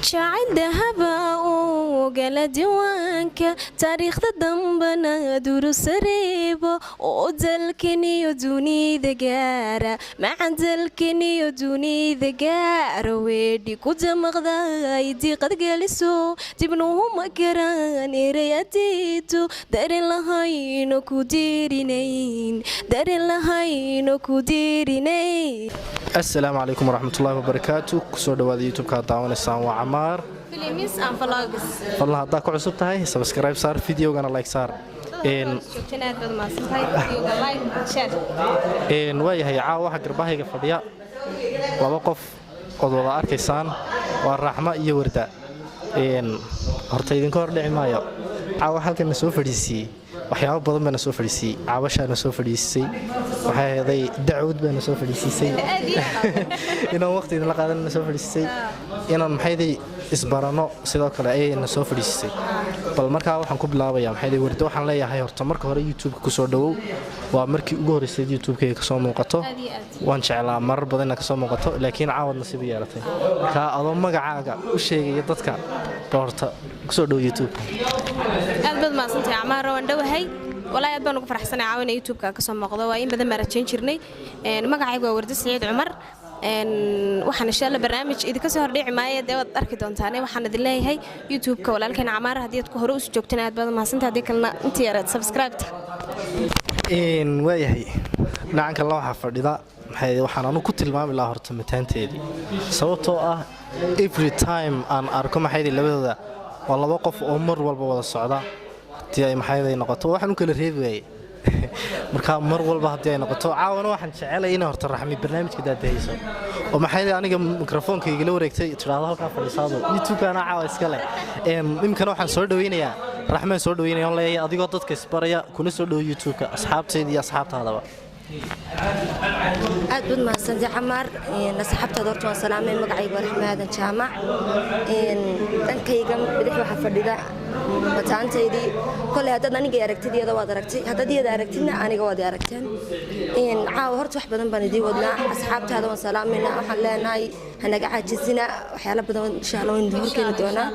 Jacayl dahaba oo gala diiwaanka taariikhda dambana durusareebo oo dalkaniyo dunida gaara, macan dalkaniyo dunida gaara. Weedhi ku damaqday diiqad geliso, dibnuhuma karaan erey adiito, dareen lahayno ku diirinayn, dareen lahayno ku diirinayn. Assalaamu calaykum waraxmatullaahi wabarakaatu. Kusoo dhawaada YouTube-ka aad daawanaysaan, waa Camaar. Fadlan haddaa ku cusub tahay, subscribe saar, videogana like saar. Waayahay, caawa waxaa garbahayga fadhiya laba qof ood wada arkaysaan, waa Raxma iyo Warda. Horta idinka hor dhici maayo, caawa halkan na soo fadhiisiiyey waxyaabo badan baa na soo fadhiisiiyey. Caabashaa na soo fadhiisisay, waxay ahaday dacwad baa na soo fadhiisiisay, inaan waqti idinla qaadan na soo fadhiisisay, inaan maxayday isbaranno sidoo kale ayay na soo fadhiisisay. Bal markaa waxaan ku bilaabayaa maxayday Warda. Waxaan leeyahay horta marka hore YouTube-ka kusoo dhawow. Waa markii ugu horreysay YouTube-kayga kasoo muuqato. Waan jeclaa marar badan inaad kasoo muuqato, laakiin caawad nasiib u yeelatay. Markaa adoo magacaaga u sheegaya dadka, bal horta kusoo dhow YouTube-ka. Aad baad mahadsantahay, Camaaro. Waan dhowahay walaahi, aad baan ugu faraxsanay caawina YouTube-ka kasoo muuqdo. Waa in badan baan rajayn jirnay. Magacaygu waa Warda Siciid Cumar. Waxaan insha Alla barnaamij idinka soo hordhici maayo, dee waad arki doontaane. Waxaan idin leeyahay YouTube-ka walaalkeen Camaar haddii aad ku hore usu joogteen, aad baad mahadsantahay, haddii kalena intii yareed subscribe-ta. Waayahay, dhinacan kalena waxaa fadhida maxay, waxaan anu ku tilmaami lahaa horta mataanteedii, sababtoo ah every time aan arko maxaydi labadooda waa laba qof oo mar walba wada socda. Haddii ay maxayday noqoto, waxaan u kala reebi waayey. Marka mar walba haddii ay noqoto, caawana waxaan jecelay inay horta Raxmi barnaamijka daadahayso oo maxay aniga mikrofoonka igala wareegtay, tidhaahdo halkaa fadhiisaado, YouTube-kana caawa iska leh. Iminkana waxaan soo dhaweynayaa Raxmaan, soo dhaweynaya on leeyahay, adigoo dadka isbaraya, kuna soo dhowo YouTube-ka, asxaabtayda iyo asxaabtaadaba. Aad baad mahadsantay, Camaar. Asxaabtaada horta waan salaamay. Magacayga waa Raxme Aadan Jaamac. Dhankayga bidix waxaa fadhida mataantaydii. Koley haddaad aniga aragtid, iyada waad aragtay, haddaad iyada aragtidna, aniga waad i aragteen. Caawa horta wax badan baan idiin wadnaa. Asxaabtaada waan salaamayna, waxaan leenahay hanaga caajisina, waxyaalo badan insha Alla waan idin horkeeni doonaa.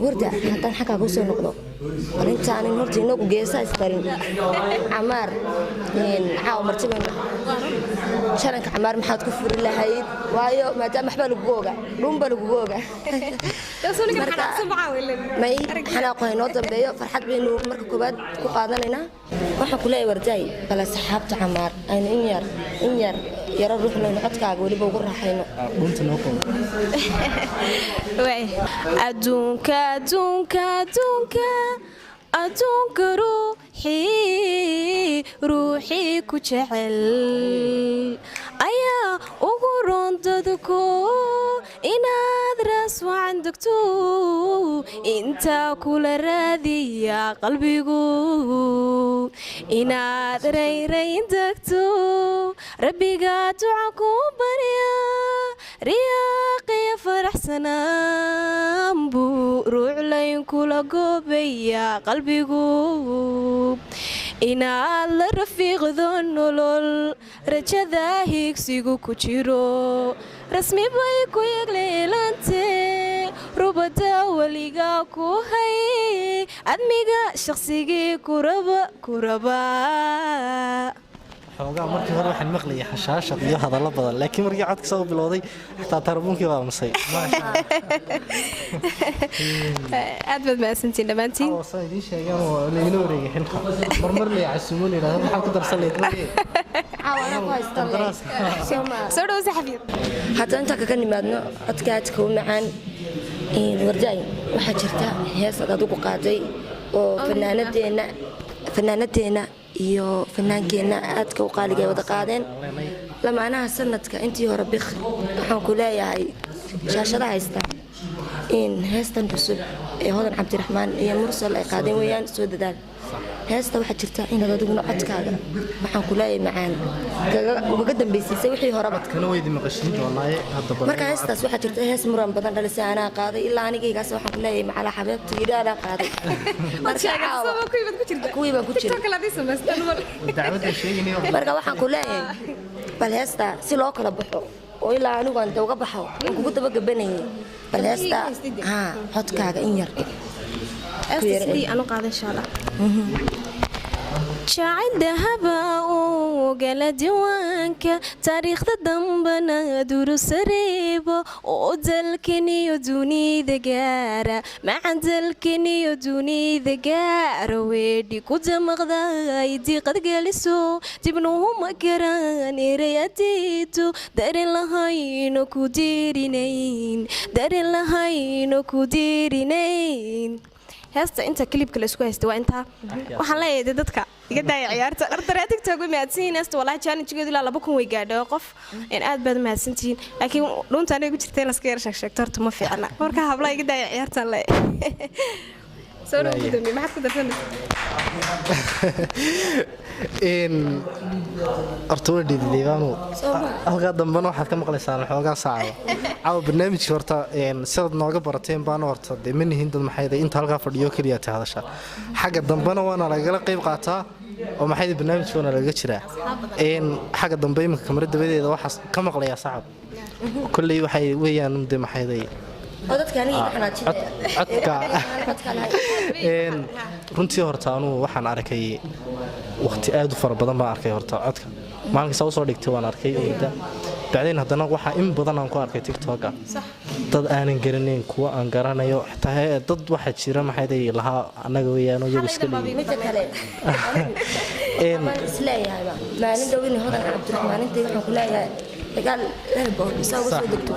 Warda, haddaan xaggaa kuu soo noqdo, bal intaanin horta inagu geesaa isqarin, Camaar caawa martibayno, shalanka Camaar maxaad ku furi lahayd? Waayo maadaama waxbaa lagugu oga, dhuunbaa lagugu oga. May xanaaqu haynoo dambeeyo, farxad baynu marka koowaad ku qaadanaynaa. Waxaan ku leeyahay, Wardaay, bal asxaabta Camaar aynu in yar in yar yaro ruuxnayno, codkaaga weliba ugu raaxayno. Dhuunta noo qabo. Adduunka, adduunka, adduunka, adduunka, ruuxii ruuxii ku jecel ayaa ugu roon dadku. Inaad raas wacan degto intaa kula raadiya qalbigu, inaad rayrayn degto rabbigaa duca ku barya, riyaaqiya faraxsanaan buu ruuclayn kula goobaya qalbigu. Inaad la rafiiqdo nolol rajada hiigsigu ku jiro, rasmi bay ku yegleelante, rubada weligaa ku hay, admiga shaqsigii kuraba kuraba. Xoogaa markii hore waxaan maqlayay xashaashaq iyo hadallo badan, laakiin markii codka soo bilowday, xataa tarabuunkii baa aamusay. Aad baad mahadsantiin dhammaantiin. Saan idiin sheegeen oo laigala wareegay xilka, marmar la casuumo la yidhahdo, maxaa ku darsan lahayd? Soo dhowo, saxafiid. Haddaan intaa kaga nimaadno codka aadka u macaan Wardaay, waxaa jirta hees aad adigu qaaday oo fanaanadeenna iyo fanaankeenna aadka u qaaliga ay wada qaadeen, lamaanaha sanadka intii hore bik. Waxaan ku leeyahay shaashada haysta in heestan cusub ee Hodan Cabdiraxmaan iyo Mursal ay qaadeen weeyaan, Soo Dadaal. Heesta waxaa jirta inaad adiguna codkaaga, waxaan ku leeyahay, macaan ugaga dambaysiisay wixii horeba. Kana weydi maqashiin doonaaye hadda bal. Marka heestaas waxaa jirta hees muran badan dhalisay, anaa qaaday, ilaa anigaygaas waxaan ku leeyahay macalaa xabeebta yidhi anaa qaaday. Marka caawa kuwii baan ku jiray. Dacwadda sheeganayo. Marka waxaan ku leeyahay, bal heesta si loo kala baxo oo ilaa anigu aan uga baxo aan kugu dabagabanayay. Bal heesta haa, codkaaga in yar. Heesta sidii aan u qaada, insha Allah. Jacayl dahaba uu gala diiwaanka, taariikhda dambana durusareebo oo dalkaniyo dunida gaara, macan dalkaniyo dunida gaara. Weedhi ku damaqday, diiqad geliso, dibnuhuma karaan ereyadiitu, dareen lahayno ku diirinayn, dareen lahayno ku diirinayn. Heesta inta clipka la isku haystay waa intaa. Waxaan leeyahay dee dadka iga daaya ciyaarta dhardaree TikTok, way mahadsanyihiin. Heesta walaahi challenge-geedu ilaa 2000 way gaadhay oo qof in aad baad mahadsantihiin, laakiin dhuunta aniga ku jirta in laska yar sheeg sheegto horta ma fiicna. Marka hablaha iga daaya ciyaartaan leeyahay. Soo dhow gudoomiye, maxaad ku darsanaysaa? Horta waa dhiidliibaanu halkaa dambena waxaad ka maqlaysaan xoogaa saacada caawa barnaamijka. Horta sidaad nooga barateen baana horta dee ma nihin dad maxay inta halkaa fadhiyo keliya ta hadasha. Xagga dambena waana lagala qayb qaataa oo maxay barnaamijka waana lagaga jiraa. Xagga dambe iminka kamara dabadeeda waxaa ka maqlayaa sacab kolley waxay weeyaan de maxayday Oo dadka aniga iga xanaajinaya. Codka. Codka lahay. Runtii horta anugu waxaan arkay waqti aad u fara badan baan arkay horta codka maalinkaasa usoo dhigtay waan arkay oo bacdeen haddana waxaa in badan aan ku arkay TikToka dad aanan garanayn, kuwa aan garanayo xitaa dad waxaa jira maxayday lahaa annaga weeyaan iyagu iska dhigay. Midda kale waan isleeyahayba maalin dhow inay Hodan Cabdiraxmaan intay waxaan ku leeyahay dagaal airport isaa uga soo degto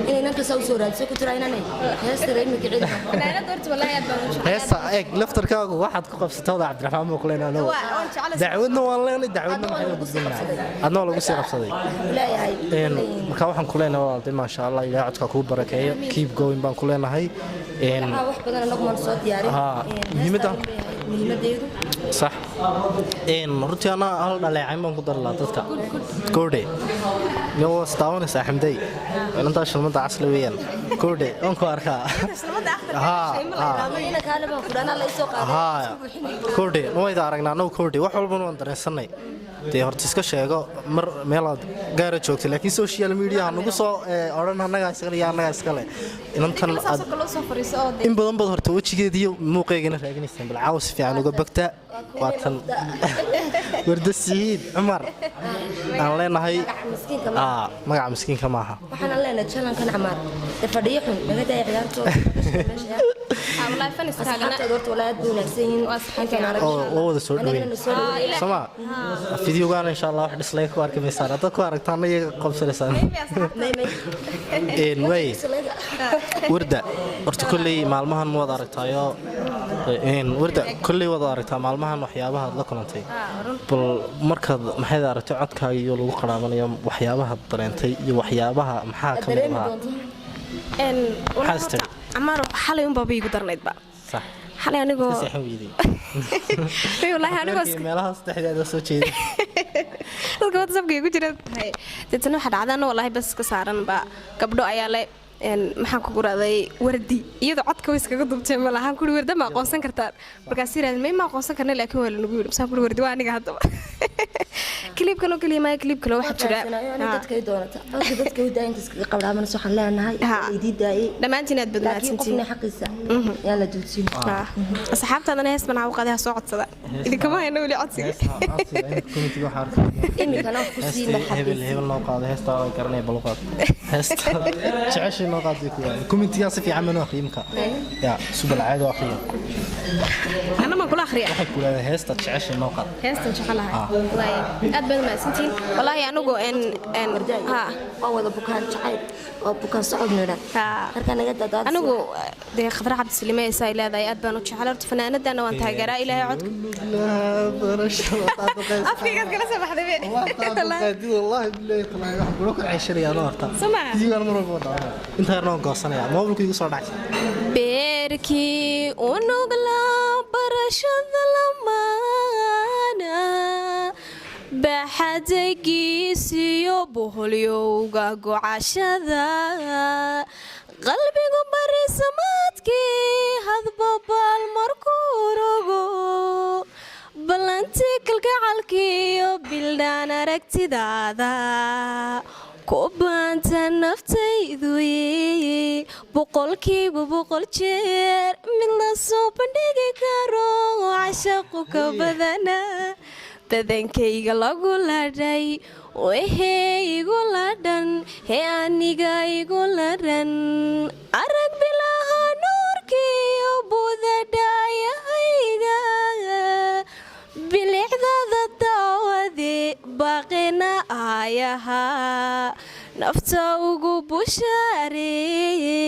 inay nanka saa usoo raadiso ku tiraa inanay heesta imika ciidanka. Fanaanada horta wallaahi aad baan u jeclahay. Heesta eeg, laftarkaagu waxaad ku qabsatay Hodan Cabdiraxmaan buu ku leenahay anagu. Waan jeclahay. Dacwadna waan leenay, dacwadna Adna waa maxay lagu sii gudbinaa qabsaday. Adna waa lagu sii qabsaday. Waxaan leeyahay Marka waxaan ku leenahay walaaltay, maasha Allah, Ilaahay codka kuu barakeeyo, keep going baan ku leenahay. Waxaa wax badan anagu maan soo diyaarin. Muhiimadda- heestaan bay ahayd muhiimadeedu. Sax. Runtii anaa hal dhaleecayn baan ku dari lahaa dadka koodhe waa isdaawanaysaa Xamday, inantaa shilmada casli weeyaan koodhe waan ku arkaa. Ina kaale baan fudhanaa la isoo qaaday. Haa koodhe, wayda aragnaa anagu koodhe, wax walbana waan dareensanay. Dee horta iska sheego mar meelaad gaara joogtay, laakiin social media ha nagu soo odhan annagaa iskale iyo annagaa iskale inantan aad in badan baad horta wejigeediiyo muuqeygana raadinaysaan. Bal caawa si fiican uga bogta, waa tan Warda Siciid Cumar aan leenahay. Magaca miskiinka ma Magaca miskiinka maaha. Waxaan leenahay jalankan camaar ee fadhiyo xun naga daaya ciyaartooda meesha. Asxaabtooda horta walaa aad bay wanaagsan yihiin intaan arag. Oo waa wada soo dhaweyn. Anagana soo dhaweyn. Soma fideogaana insha Allah wax dhislay ku arki maysaan, haddaad ku aragtaana iyaga qabsanaysaan. May may. Way Warda, horta kolley maalmahan ma wada aragtaayo. Warda, kolley wada aragtaa maalmahan waxyaabaha aad la kulantay. Bal markaad maxayd aragtay codkaaga iyo lagu qaraabanayo, waxyaabaha dareentay iyo waxyaabaha maxaa ka mid dareemi ahaa? Doonto. Maxaa tiri? Camaar, xalay unbaaba iigu darnaydba. Sax. Xalay anigoo ka seexan weyday. Wallaahi anigoo Markii meelaha saddexdeeda soo jeeday. Dadka WhatsAppka igu jira deetana waxaa dhacda anoo wallaahi bas ka saaran baa gabdho ayaa le maxaan kugu raday Wardi, iyadoo codka way iskaga dubtay ma lahaan kuri Warda ma aqoonsan kartaan? Markaas yirahdeen may ma aqoonsan karna, laakiin waa lanagu yidhi masaan kuri Wardi waa aniga. Haddaba clipkan oo keliya maya, clip kale waxaa jira. Dadka ay doonata codka dadka u daayinta iskaga qabdhaamanayso waxaan leenahay idii daayay. Dhammaantiin aad baad laakiin mahadsantihiin. Qofna xaqiisa yaan la duudsiin. Asxaabtaadana hees baan u qaaday, ha soo codsada, idinkama hayno weli codsiga. Iminkana wax ku sii Heestii hebel marxabiis. Hebel noo qaado heestaa, waan garanaya, bal u qaad heesta jeceshii noo qaad bay ku yidhahdeen. Commentigaa si fiican manoo akhriyo imka ya subal caadi oo akhriyo. Anna maan kula akhriya. Waxay ku yidhahdeen heesta jeceshii noo qaad. Heestan jecelahay waay, aad baad mahadsantihiin wallaahi. Anigu en en ha waa wada bukaan jacayl oo bukaan socod nidha marka naga dadaad. Anigu dee Khadra Cabdislime heesa ay leedahay aad baan u jecel horta, fanaanadana waan taageeraa. Ilaahay codka afkaygaad kala soo baxday be. Wallaahi billahi talaahi wax guro ku ceeshanaya anoo horta. Soo ma? Fideogaan mar walba waa daawanaya, inta yarna waan goosanaya, moobilku igu soo dhacay. Beerkii unugla barashada lamaana baxadagiisiyo boholyowga gocashada qalbigu barisamaadkii hadba baal markuu rogo ballanti kalgacalkiiyo bildhaan aragtidaada ku baanta naftaydu. Boqolkiiba boqol jeer mid la soo bandhigi karo, cashaqu ka badana, badankayga lagu ladhay, wehee igu ladhan, hee aniga igu ladhan. Arag bilaha nuurkiyo budadhaayahayga, bilicdada daawade, baaqina aayaha nafta ugu bushaareeye.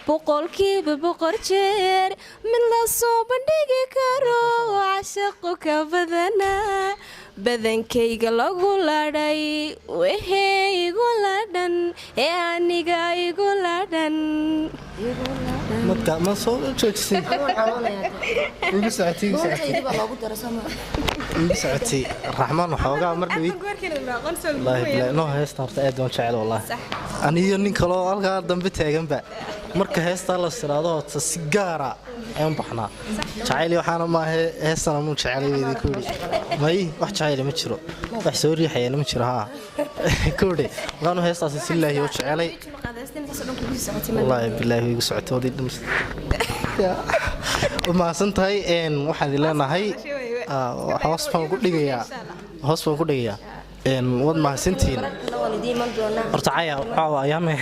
Boqolkiiba boqol jeer mid la soo bandhigi karo, cashaqu ka badana, badankayga lagu ladhay, wehee igu ladhan, ee aniga igu ladhan. Madka ma soo joojisay? Igu socotay, igu socotay. Buuntaydii baa loogu dara sooma? Igu socotay. Raxmaan waxoogaa mar dhawid, wallaahi bilaahi, noo heesta horta aad baan jecel, wallaahi. Aniyo nin kaloo halkaa dambe taaganba, marka heestaa la siraado horta si gaara ayaan baxnaa. Jacayl waxaana maahe, heestana muu jecelay baa idinku yidhi. May, wax jacayl ma jiro, wax soo riixayana ma jiro. Haa, kowdhe, markaanu heestaasi si laahi u jecelay, wallaahi bilaahi igu socotay wadii dhamis. Waa mahadsan tahay. Waxaan idin leenahay, hoos baan ku dhigayaa, hoos baan ku dhigayaa. Waad mahadsantihiin. Kale waan idiin iman doonaa. Horta caya caawa ayaame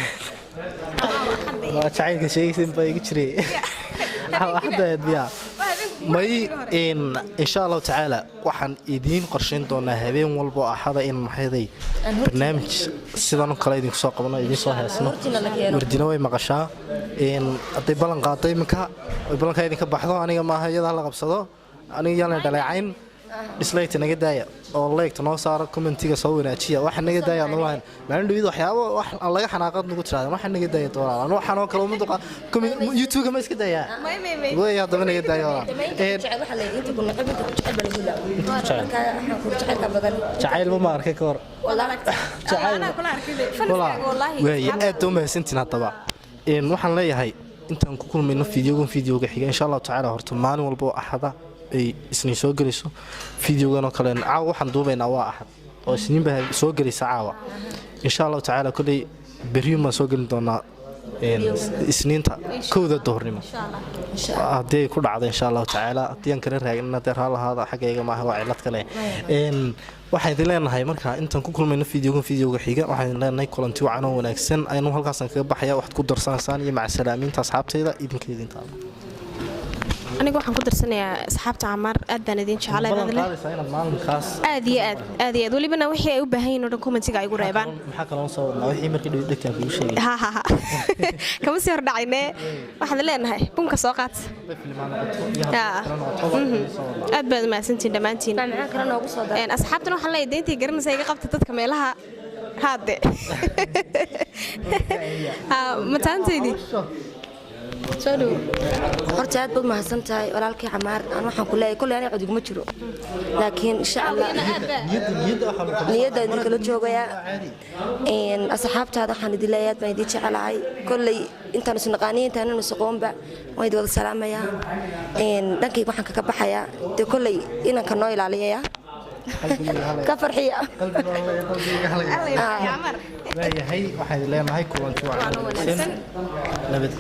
waa jacaylka sheegaysan baa igu jiray hadda biya. May, insha Allahu tacaala waxaan idiin qorshayn doonaa habeen walba oo Axada in maxayday barnaamij sidan oo kale idinku soo qabno, idiin soo heesno. Hortiina la keeno. Wardina way maqashaa. Hadday ballan qaado iminka oy ballankaa idinka baxdo, aniga maaha, iyada hala qabsado, aniga yaan la dhaleecayn. Dislike naga daaya oo like noo saaro, commentiga soo wanaajiya. Waxa naga daaya aan lahayn maalin dhawid waxyaabo wax aan laga xanaaqad nagu tiraahdo, waxa naga daaya doonaa. Waxaan oo kale uma duqa YouTube ma iska daayaa way, haddaba naga daaya walaal. Jecel waxa la yidhi, inta ku neceb inta ku jecel baa lagu ilaawo. Jecel. Marka waxaan ku jecelka badan. Jacayl ma arkay ka hor. Waay, aad u mahadsantiin. Haddaba waxaan leeyahay intaan ku kulmayno fiidiyogan fiidiyowga xiga, insha Allahu tacaala. Horta maalin walba oo Axada ay Isniin soo gelayso fiidiyogan oo kale. Caawa waxaan duubaynaa waa Axad oo Isniin baa soo gelaysa caawa, insha Allahu tacaala. Kolley beriyun baan soo gelin doonaa, Isniinta 1-da duhurnimo haddii ay ku dhacdo, insha Allahu tacaala. Haddii aan kala raagin dee raalahaada, xaggayga maaha, waa cilad kale. Waxaan idin leenahay marka intaan ku kulmayno fiidiyogan fiidiyowga xiga, waxaan idin leenahay kulanti wacan oo wanaagsan. Aynu halkaasaan kaga baxaya. Waxaad ku darsanaysaan iyo macsalaamiinta asxaabtayda idinka idintaada. Aniga waxaan ku darsanayaa asxaabta Camaar, aad baan idin jeclay. Balan qaadaysaa inaad maalinkaas? Aad iyo aad, aad iyo aad. Welibana wixii ay u baahan yihiin oo dhan commentiga ay igu reebaan. Maxaa kaloo soo wadnaa wixii markii dhow dhegtaan kugu sheegay? Ha ha ha, kama sii hordhacayne. Waxaan leenahay bunka soo qaat. Filmaan noqoto iyo haddii kale noqoto, waa idin soo wadnaa. Aad baad mahadsantihiin dhammaantiin. Macmacaan kale noogu soo dar. Asxaabtana waxaan leeyahay deyntii garanaysa iga qabta dadka meelaha haade. Ha, mataantaydii soo dhowo. Horta aad baad mahadsan tahay walaalkii Camaar. Aan waxaan ku leeyahay, kolley aniga cod iguma jiro, laakiin insha Allah niyadda, niyadda waxaa lagu niyadda idin kala joogayaa. Asxaabtaada waxaan idin leeyahay aad baan idin jecelahay. Kolley intaan is naqaaniy, intaan is aqoonba, waan idin wada salaamayaa. Dhankayga waxaan kaga baxayaa dee kolley inanka noo ilaaliyaya ka farxiya. Waayahay, waxaan idin leenahay kulanti wacan oo wanaagsan, nabadgelyo.